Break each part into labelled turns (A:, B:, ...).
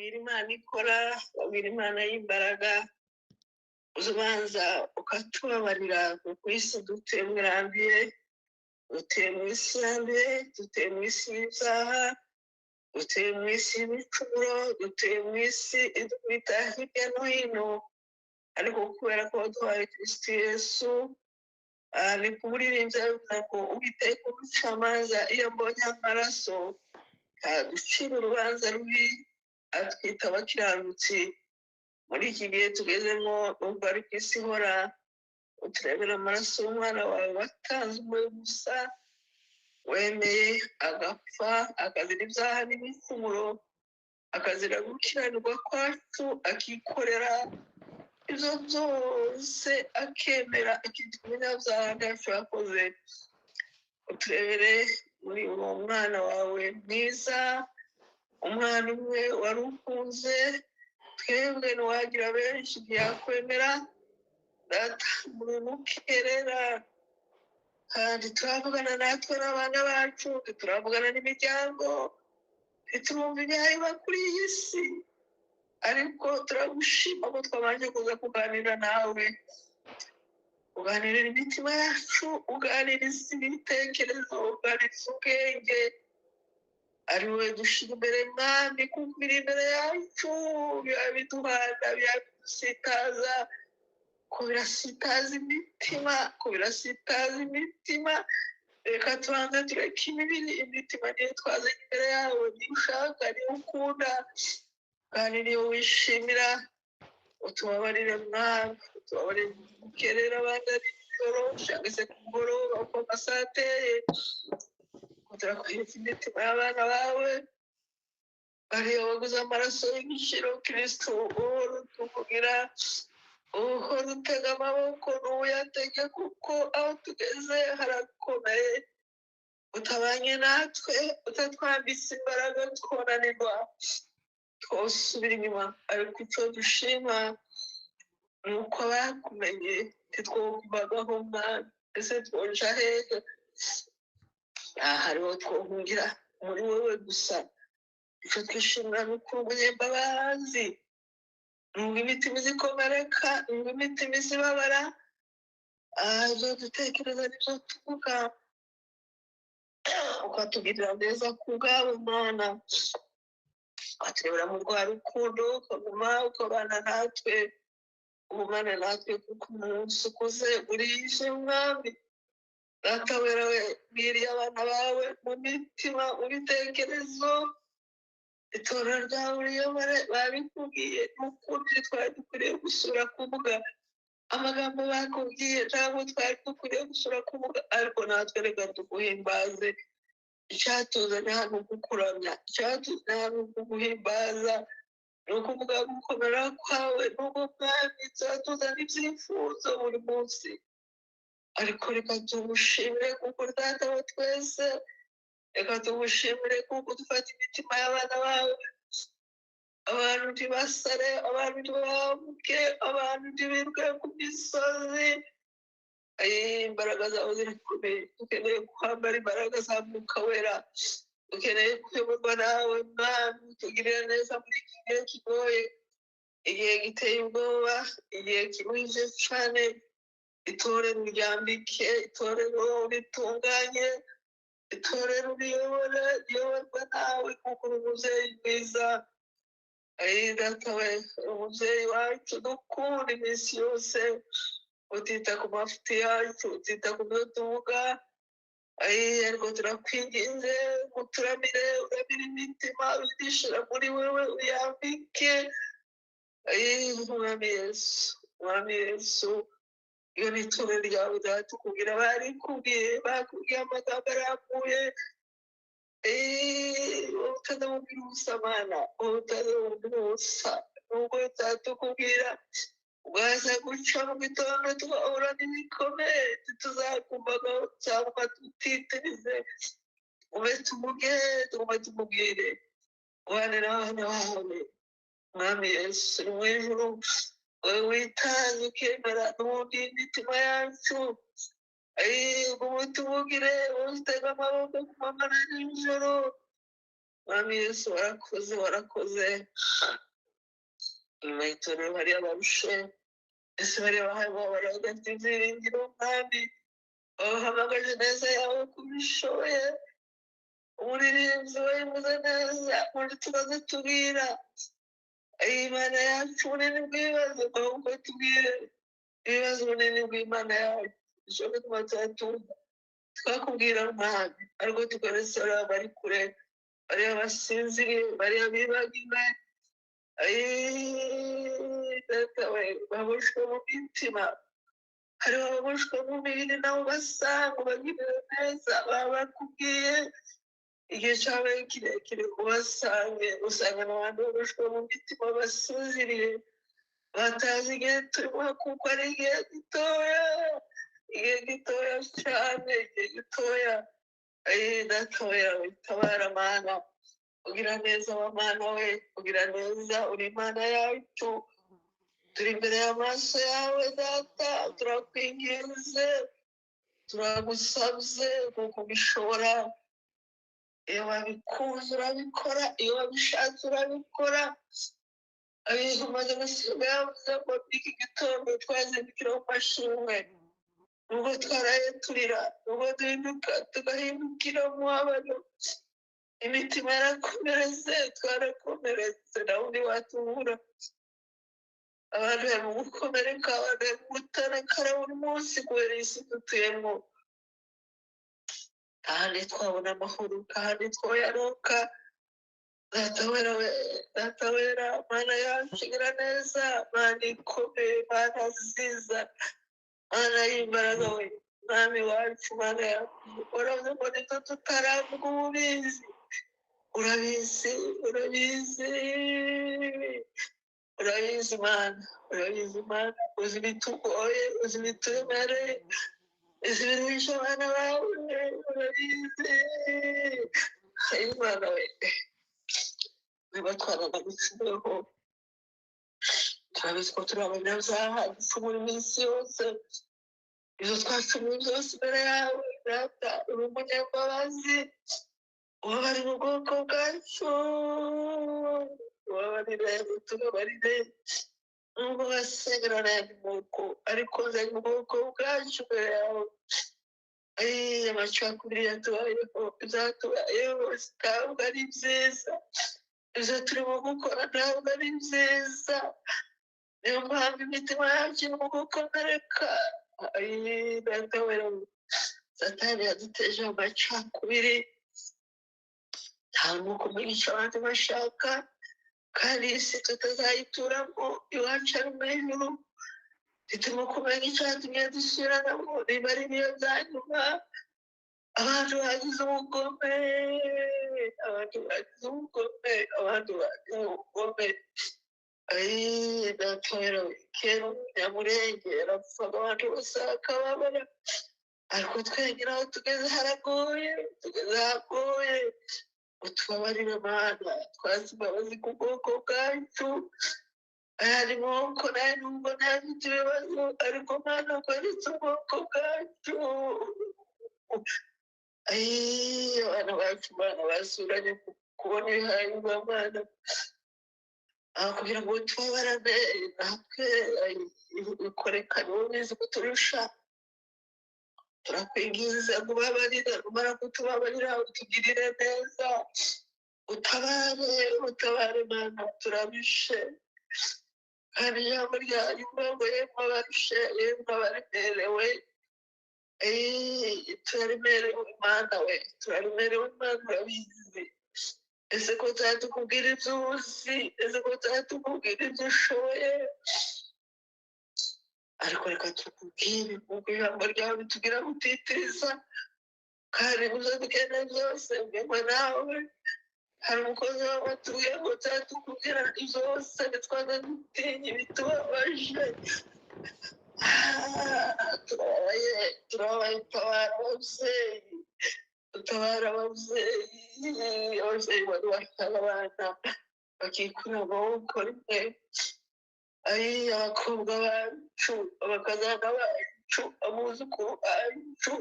A: Babwira Imana ikora, babwira Imana y'imbaraga, ubanza ukatubabarira kuko isi dutuye irambiye, dutuye mu isi yanduye, dutuye mu isi y'ibyaha, dutuye mu isi y'ibicumuro, dutuye mu isi idukubita hirya no hino. Ariko kubera ko waduhaye Kristo Yesu, ni kumuririmbyi avuga ngo Uwiteka umucamanza iyo ambonye amaraso ntaducira urubanza rubi, atwita abakiranutsi. Muri iki gihe tugezemo, nubwo ari ku isi ihora uturebera amaraso y'umwana wawe watanze umwe gusa, wemeye agapfa, akazira ibyaha n'ibicumuro, akazira gukiranirwa kwacu, akikorera ibyo byose, akemera akitwa umunyabyaha ntacyo yakoze. Uturebere muri uwo mwana wawe mwiza, umwana umwe wari ukunze, twebwe ntiwagira benshi ntiyakwemera. Data muri mukerera, kandi turavugana natwe n'abana bacu, turavugana n'imiryango, ntiturumva ibyaha kuri iyi si, ariko turagushima ko twabanje kuza kuganira nawe, uganirira imitima yacu, uganiriza ibitekerezo, uganiriza ubwenge, ari wowe dushyira imbere Mwami, kuko biri imbere yacu biba biduhana, biba bidusitaza, ko birasitaza imitima, ko birasitaza imitima. Reka tubanze tureke imibiri, imitima niyo twazanye imbere yawe, niyo ushaka, niyo ukunda, kandi niyo wishimira. Utubabarire Mwami, utubabarire mukerera abandi ari nijoro cyangwa se ku mugoroba uko amasaha ateye, turakwereka imitima y'abana bawe ariyo waguze amaraso y'igiciro. Kristo, uhora utuvugira, uhora utega amaboko n'uyatege, kuko aho tugeze harakomeye. Utabanye natwe, utatwambitse imbaraga, twonanirwa, twosubira inyuma. Ariko icyo dushima ni uko abakumenye ntitwokubagaho Mwami. Ese twoja hehe? Aha hariho twohungira muri wowe gusa. Icyo twishimira ni uko uri umunyembabazi, nubwo imitima izikomereka, nubwo imitima izibabara, ibyo dutekereza nibyo tuvuga, ukatugirira neza ku bwabo Mana, ukaturebera mu rwa rukundo, ukaguma ukabana natwe, ugumane natwe kuko umunsi ukuze burije Mwami. Data wera we, bwiriye abana bawe mu mitima, mu bitekerezo, itorero ryawe uriyobore. Babikubwiye n'ukuri, twari dukwiriye gusura kuvuga amagambo bakubwiye, ntabwo twari dukwiriye gusura kuvuga, ariko natwe reka tuguhimbaze. Icyatuzanye hano kukuramya, icyatuzanye hano kuguhimbaza, ni ukuvuga gukomera kwawe. N'ubwo Mwami tuba ibyifuzo buri munsi, ariko reka tugushimire kuko Data wa twese, reka tugushimire kuko dufata imitima y'abana bawe. Abantu ntibasare, abantu ntibahabuke, abantu ntibiruke ku misozi. Imbaraga zawe zirakomeye. Dukeneye kwambara imbaraga za Mwuka Wera, dukeneye kuyoborwa nawe Mwami. Tugirire neza muri iki gihe kigoye, igihe giteye ubwoba, igihe kiruhije cyane. Itorero ryambike, itorero ritunganye, itorero riyobore, riyoborwa nawe, kuko uri umubyeyi mwiza. Data we, umubyeyi wacu dukunda iminsi yose, utita ku mafuti yacu, utita ku byo tuvuga. Ariko turakwinginze uturamire, uramire imitima, udishira muri wewe, uyambike. Mwami Yesu, Mwami Yesu, iyo ni itorero ryawe Data, ukubwira barikubwiye, bakubwiye amagambo arambuye. Utazamubwira ubusa Mana, utazamubwira ubusa. Nubwo utatukubwira, ugaza guca mu gitondo tugahura n'ibikomeye, ntituzakumvaga cyangwa tutitirize. Ube tumuge, tugume tumubwire, ubane n'abana bawe. Mwami Yesu uri mu ijuru, wowe witanze ukemera n'ubundi imitima yacu, gume tumubwire, utega amaboko ku manywa na nijoro. Mwami Yesu, warakoze, warakoze. Nyuma y'itorero hariya barushe, ese bariya bahaye badafite ibyiringiro, Mwami babahamagaje neza yawe kubishoboye. Umuririmbyi wayivuze neza muri tumaze tubwira Imana yacu ubunini bw'ibibazo, ahubwo tubwire ibibazo ubunini bw'Imana yacu dushobora kuba tuba twakubwira Mwami, ariko tukaresora bari kure, bariya basinziriye, bariya bibagiwe, babushwe mu mitima, hariho ababushwe mu mibiri, nabo basanga ubagirire neza, baba bakubwiye igihe cyabaye kirekire, ubasange, usanga n'abandi babushwe mu mitima basinziriye, batazi igihe turimo, kuko ari igihe gitoya, igihe gitoya cyane, igihe gitoya. Data witabara Mana, ugira neza wa Mana we, ugira neza, uri Imana yacu, turi imbere y'amaso yawe Data, turakwinginze, turagusabye kuko ubishobora. Iyo wabikunze urabikora, iyo wabishatse urabikora. Umaze gusiga yavuze ngo iki gitondo twazindukira mu mashimwe, nubwo twaraye turira, nubwo duhinduka tugahindukira mu mubabaro, imitima yarakomeretse, twarakomeretse, nta wundi watubura. Abantu bari mu gukomereka, abantu bari mu gutanakara buri munsi kubera iyi si dutuyemo. Kandi twabona amahoro, kandi twayaronka. Data wera we, Data wera, Mana yacu igira neza, Mana ikomeye, Mana nziza, Mana y'imbaraga we, Mwami wacu, Mana yacu, uravuze ngo nitwe tutaravuga ububizi, urabizi, urabizi, urabizi Mana, urabizi Mana, uzi ibitugoye, uzi ibituremereye, uzi ibiruhisha abana bawe, urabizi. Imana we, niba twaranagucumuyeho, turabizi ko turi abanyabyaha, ducumura iminsi yose, ibyo twacumuye byose imbere yawe Data, uri umunyambabazi, ubabarire ubwoko bwacu, ubabarire, tubabarire, nubwo basengera n'ayandi moko, ariko nzanye ubwoko bwacu imbere yawe. Amacakubiri yatubayeho, ibyatubayeho ntabwo ari byiza, ibyo turimo gukora ntabwo ari byiza, niyo mpamvu imitima yacu irimo gukomereka. Data wera, Satani yaduteje amacakubiri, nta nuko kumenya abandi bashaka, kandi isi tutazayituramo, iwacu ari mu ijuru. Turimo kumenya icyatumye dusubiranamo, niba ari ibihe bya nyuma, abantu bagize ubugome, abantu bagize ubugome, abantu bagize ubugome. Data wera, kera umunyamurenge yarapfaga abantu bose bakababara, ariko twegera aho tugeze haragoye, tugeze ahagoye. Utubabarire Mana, twazi imbabazi ku bwoko bwacu, aya moko nayo nubwo nayo afite ibibazo, ariko Mana kweretse ubwoko bwacu. Abana bacu Mana basuranye kubona ibihayirwa Mana, kugira ngo tubabarane natwe, ikorekane ubizi kuturusha. Turakwinginze ngo ubabarire, numara kutubabarira utugirire neza, utabare, utabare Mana, turabishe. Kandi ijambo ryanyu ngo yemwe abarushe, yemwe abaremerewe, turaremerewe Mana we, turaremerewe Mana, urabizi. Ese ko tutari tukubwira ibyo uzi, ese ko tutari tukubwira ibyo ushoboye, ariko reka tukubwire kuko ijambo ryawe ritubwira gutitiriza, kandi ibyo dukeneye byose bigengwa nawe. Hari umukozi wawe watubwiye ngo tutari tukubwira byose, ntitwaze dutinya ibitubabaje. Turababaye, turababaye, utabara ababyeyi, utabara ababyeyi, ababyeyi bari bashaka abana bakikura amaboko rimwe. Abakobwa bacu, abakazana bacu, abuzukuru bacu,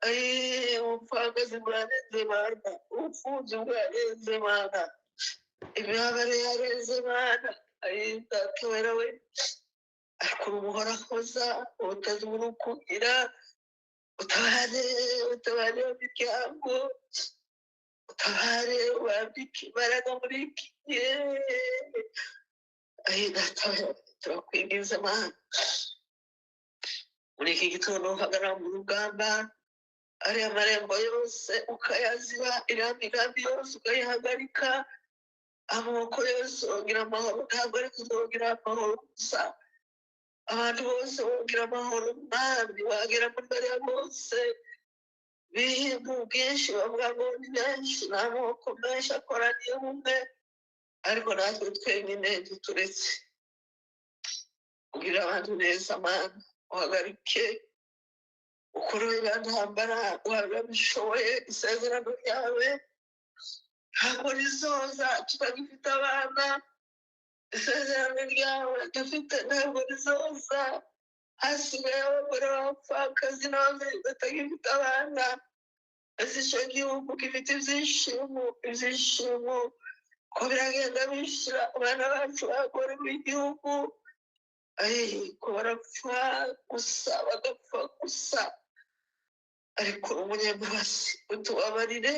A: Ubupfakazi bwarenze Mana, ubupfubyi bwarenze Mana, imibabaro yarenze Mana. Data wera we, ariko umuhorahoza ubutazibura ukugira, utabare, utabare imiryango, utabare ubambike imbaraga muri iki gihe. Data wera, turakwinginze Mana, muri iki gitondo uhagarara mu rugamba, ariya marembo yose ukayaziba, iriya migambi yose ukayihagarika, amaboko yose wongera amahoro. Ntabwo ari kuzongera amahoro gusa, abantu bose bongera amahoro Mwami. Wagera muri bariya bose bihinga ubwinshi, bavuga ngo ni benshi, ni amoko menshi akoraniye bumwe, ariko natwe twenyine ntituretse kugira abantu neza Mana. Uhagarike ukore iriya ntambara, wabishoboye. Isezerano ryawe ntabwo rizoza tutagifite abana, isezerano ryawe dufite ntabwo rizoza hasigaye abagore b'abapfakazi n'ababyeyi batagifite abana. Ese icyo gihugu gifite ibyishimo, ibyishimo ko biragenda bishira, abana bacu bagore b'igihugu ko barapfa gusa, bagapfa gusa. Ariko umunyambabazi utubabarire,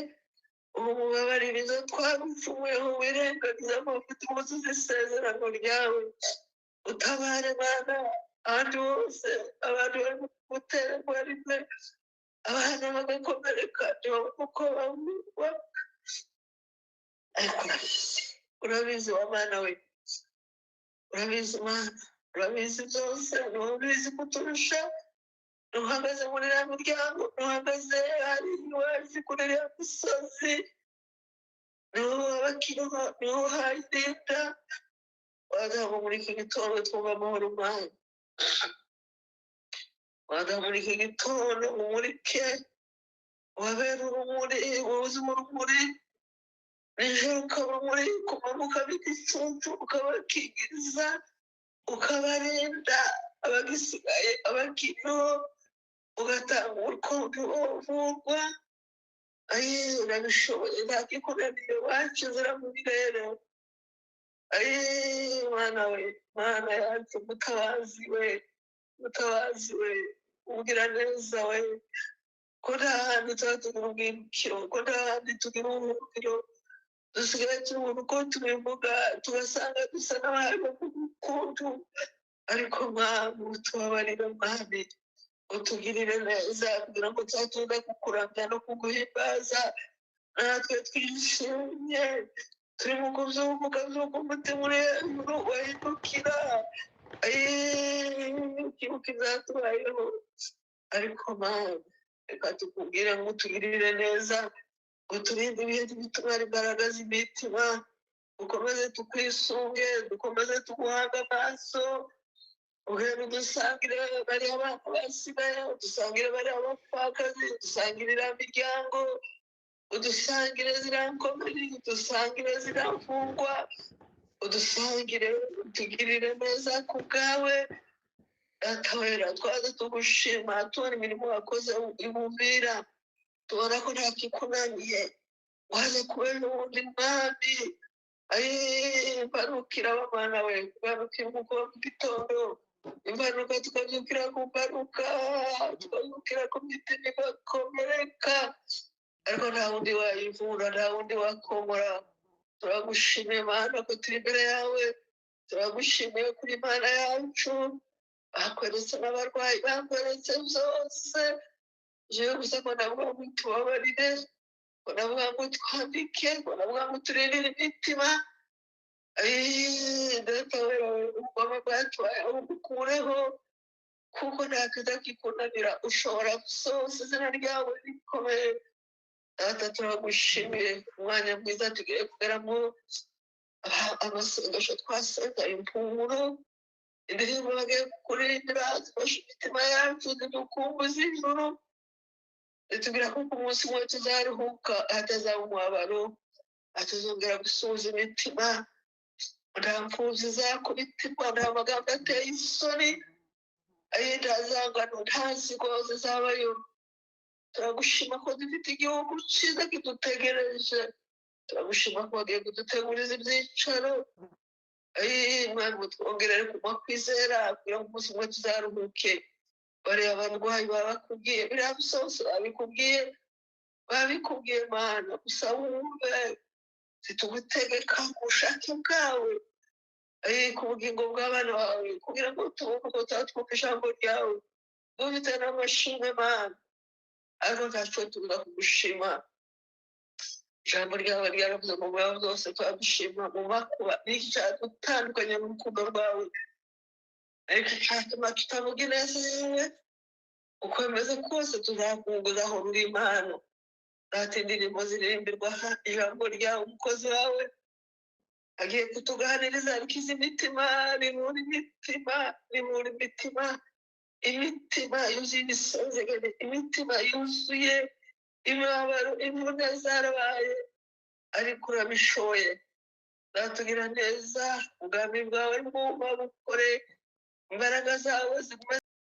A: ubu mubabarire izo twagucumuyeho, wirengagiza amafuti wuzuze isezerano ryawe. Utabare Mana, ahandi hose abantu bari guterwa rimwe, abana bagakomereka, ntibabone uko bavurwa. Ariko urabizi, urabizi wa Mana we, urabizi Mana, urabizi byose, ntubizi kuturusha. Ntuhagaze muri iriya miryango, ntuhagaze hariya iwacu kuri iriya misozi, niho abakiriho, niho harinda. Wadaha muri iki gitondo twumva amahoro Mana, wadaha muri iki gitondo umurike, wabera urumuri, wuzuye urumuri, nijoro ukaba urumuri, ku manywa ukaba igicucu, ukabakingiriza, ukabarinda abagisigaye, abakiriho, ugatanga urukundo bavurwa. Urabishoboye, nta kikunaniye, wacu inzira mu birere. Mana we, Mana yacu, mutabazi we, mutabazi we, umugiraneza we, ko nta handi tuba tugira ubwirukiro, ko nta handi tugira ubuhungiro, dusigaye tubona uko tubivuga, tugasanga dusa n'abari urukundo. Ariko Mwami, utubabarire Mwami, utugirire neza, kugira ngo tuba kukuramya no kuguhimbaza, natwe twishimye turi mu kubyuka, byuka umutima uri hejuru wahindukira, ukibuka ibyatubayeho. Ariko Mwami, reka tukubwire ngo utugirire neza, uturinde ibihe bitumara imbaraga z'imitima, dukomeze tukwisunge, dukomeze tuguhanga amaso, ugenda udusangire bariya bana basigaye, udusangire bariya bapfakazi, udusangire iriya miryango, udusangire ziriya nkomeri, udusangire ziriya mfungwa, udusangire, utugirire neza ku bwawe. Data wera, twaza tugushima, tubona imirimo wakoze ibumvira, tubona ko nta kikunaniye. Waza kubera ubundi Mwami, imbarukira abana we, imbarukira umukobwa mu gitondo, imbaruka tukabyukira ku mbaruka, tukabyukira ku mitima igakomereka, ariko nta wundi wayivura, nta wundi wakomora. Turagushimiye Mana ko turi imbere yawe, turagushimiye kuri Mana yacu, bakweretse n'abarwayi, bakweretse byose. Jewe gusa ko navuga ngo tubabarire, ko navuga ngo twambike, ko navuga ngo turindire imitima. Data we, ubugome bwatwaye ubukureho, kuko nta kidakikunanira, ushobora byose, izina ryawe rikomeye. Data, turagushimiye umwanya mwiza tugiye kugeramo, amasengesho twasenga, impumuro, indirimbo bagiye kukuririmbira, zifashe imitima yacu, zidukumbuza ijuru, zitubwira ko ku munsi umwe tuzaruhuka, hatazaba umubabaro, hatazongera gusuhuza imitima, nta mfubyi zakubitirwa, nta magambo ateye isoni, nta zangano, nta nsigo zizabayo. Turagushima ko dufite igihugu cyiza kidutegereje. Turagushima ko wagiye kuduteguriza ibyicaro. Mwami, twongerere kuguma kwizera kugira ngo umunsi umwe tuzaruhuke. Bariya abarwayi babakubwiye, biriya byose babikubwiye, babikubwiye Mana, gusa wumve zitugutegeka ku bushake bwawe, ku bugingo bw'abana bawe, kugira ngo tubone uko twumva ijambo ryawe dufite n'amashimwe Mana, ariko ntacyo tuza kugushima. Ijambo ryawe ryaravuze mu bibazo byose turagushima, mu makuba n'iki cyadutandukanya n'urukundo rwawe, ariko icyatuma tutavuga ineza yawe. Uko bimeze kose tuzakunguza aho ruri impano. Data, indirimbo ziririmbirwa aha, ijambo ryawe, umukozi wawe agiye kutuganiriza, rikiza imitima, rivura imitima, rivura imitima, imitima yuzuye ibisenzegere, imitima yuzuye imibabaro, imvune zarabaye, ariko urabishoboye. Data, ugira neza, ubwami bwawe bwuma bukore, imbaraga zawe zigume.